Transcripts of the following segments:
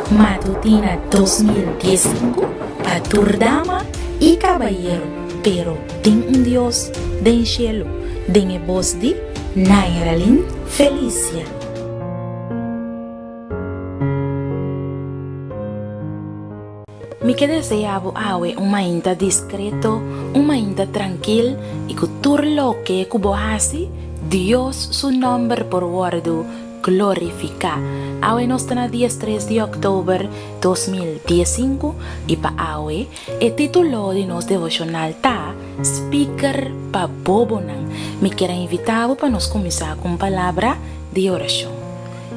Matutina 2015 pa tur dama i kabayero, pero tin un Dios den shelu, den e bos di Nairalyn Felicia. Mi ke desea bo awe un mainta diskreto, un mainta trankil i ku tur loke ku bo hasi, Dios su nòmber por wòrdu glorifiká. Awe nos ta na diestres di òktober 2015 i pa awe e título di nos devoshonal ta Spiker pa Bobonan. Mi kier a invitá bo pa nos kuminsá ku un palabra di orashon.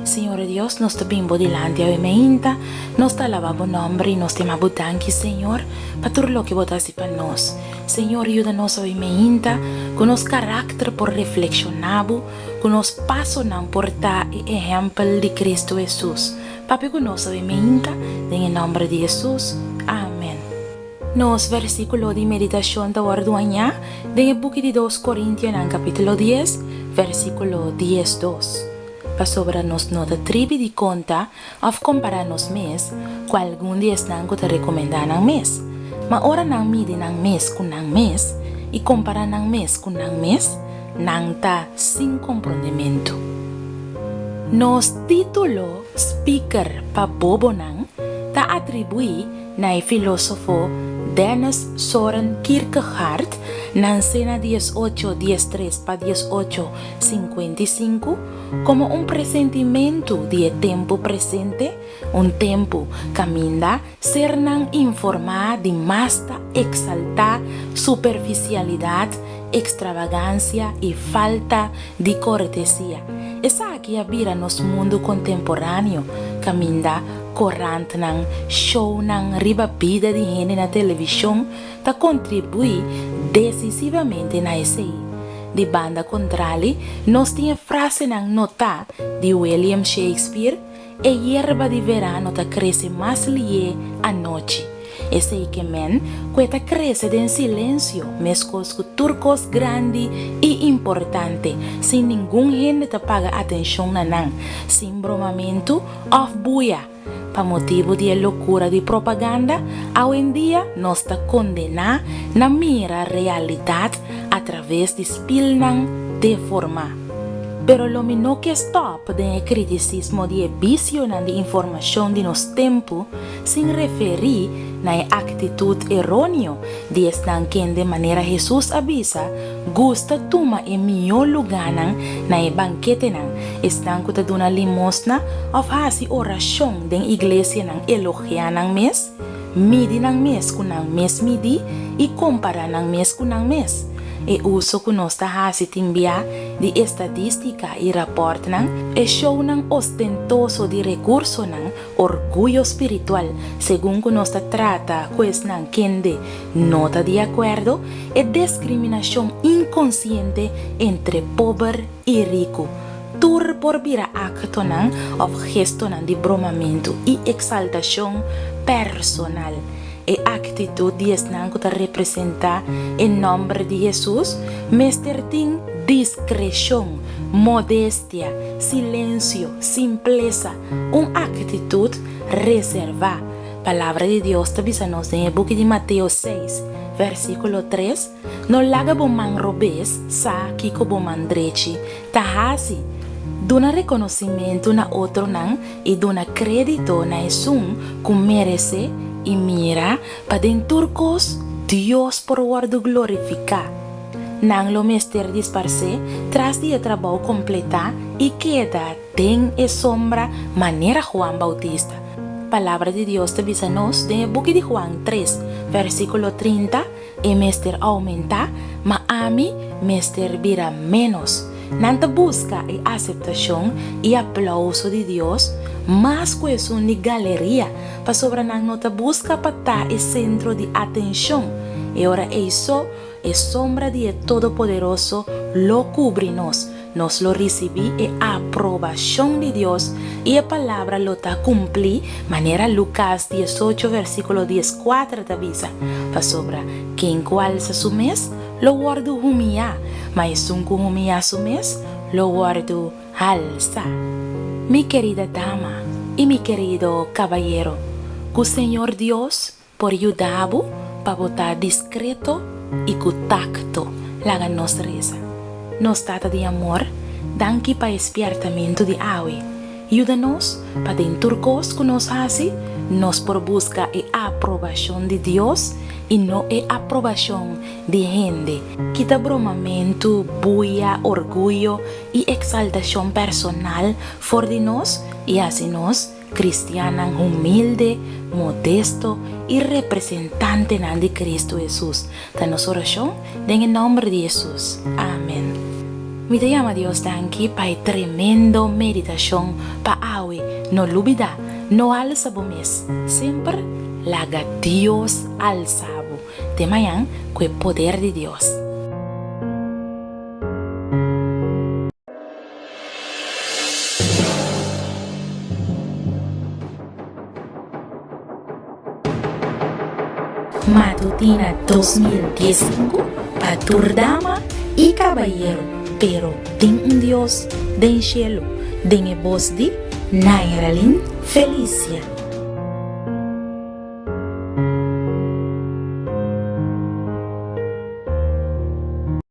Señor Dios, nos ta bin bo dilanti awe meinta, nos ta alabá bo nòmber i nos ta yama bo danki, Señor, pa tur loke bo ta hasi pa nos. Señor, yuda nos awe meinta ku nos karakter por reflekshoná bo, ku nos pasonan por ta e ehèmpel di Kristu Hesus. Papia ku nos awe meinta, den e nòmber di Hesus. Amèn. Nos versíkulo di meditashon ta wòrdu hañá den e buki di Dos Korintionan kapítulo dies, versíkulo 12. Pasobra nos no ta tribi di konta òf kompará nos mes ku algun di esnan ku ta rekomendá nan mes. Ma ora nan midi nan mes ku nan mes i kompará nan mes ku nan mes, nan ta sin komprondementu. Nos título Spiker pa Bobonan ta atribuí na e filósofo Dennis Soren Kierkegaard, nansé na diesocho diestres pa diesocho sinkuenta i sinku, komo un presentimentu di e tempu presente, un tempu kaminda sernan informá di mas ta eksaltá superfisialidat, ekstravagansia i falta di kortesia. Esaki a bira nos mundu kontemporáneo, kaminda korantnan, shownan riba bida di hende na televishon ta kontribuí desisivamente na esei. Di banda kontrali, nos tin e frasenan notá di William Shakespeare, E yerba di verano ta krese mas lié anochi. Esei ke men ku e ta krese den silensio, meskos ku tur kos grandi i importante, sin ningun hende ta paga atenshon na nan, sin bromamentu òf buya. Pa motibu di e lokura di propaganda, awendia nos ta kondená na mira realidat atraves di spilnan deformá. Pero lo mi no ke stòp den e kritisismo di e bisionan di informashon di nos tempu sin referí na e aktitut eróneo di esnan kende manera Hesus a bisa gusta tuma e mihó lugánan na e banketenan, esnan ku ta duna limosna òf hasi orashon den iglesianan elogiá nan mes, midi nan mes ku nan mes midí i kompará nan mes ku nan mes. E uso ku nos ta hasi tin bia di estadístika i rapòrtnan, e shownan ostentoso di rekursonan, orguyo spiritual segun ku nos ta trata ku esnan kende no ta di akuerdo, e deskriminashon inkonsiente entre pober i riku, tur por bira aktonan òf gestonan di bromamentu i eksaltashon personal. E aktitut di esnan ku ta representá e nòmber di Hesus mester tin diskreshon, modestia, silensio, simplesa, un aktitut reservá. Palabra di Dios ta bisa nos den e buki di Mateo seis, versíkulo tres, No laga bo man robes sa kiko bo man drechi ta hasi. Duna rekonosimentu na otronan i duna krédito na esun ku meresé i mira pa den tur kos Dios por wòrdu glorifiká. Nan lo mester disparsé tras di e trabou kompletá i keda den e sombra manera Juan Bautista. Palabra di Dios ta bisa nos den e buki di Juan tres, versíkulo 30, E mester oumentá, ma ami mester bira ménos. Nan ta buska e aseptashon i aplouso di Dios mas ku esun di galeria, pasobra nan no ta buska pa ta e sentro di atenshon. E ora ei so e sombra di e Todopoderoso lo kubri nos. Nos lo risibí e aprobashon di Dios i e palabra lo ta kumplí manera Lukas 18 versíkulo 14 ta bisa, Pasobra ken ku alsa su mes lo wòrdu humiyá, ma esun ku humiyá su mes lo wòrdu halsá. Mi kerida dama. i mi kerido kabayero, ku Señor Dios por yuda bo pa bo ta diskreto i ku takto. Laga nos resa. Nos Tata di amor, danki pa e spièrtamentu di awe. Yuda nos pa den tur kos ku nos hasi, nos por buska e aprobashon di Dios i no e aprobashon di hende. Kita bromamentu, buya, orguyo i eksaltashon personal for di nos i hasi nos kristiannan humilde, modesto i representantenan di Kristu Hesus. Ta nos orashon den e nòmber di Hesus. Amen. Mi ta yama Dios danki pa e tremendo meditashon pa awe. No lubida, no alsa bo mes. Semper laga Dios alsa bo. Te mañan ku e poder di Dios. Matutina 2015 pa tur dama i kabayero, pero tin un Dios den shelu, den e bos di Nairalyn Felicia.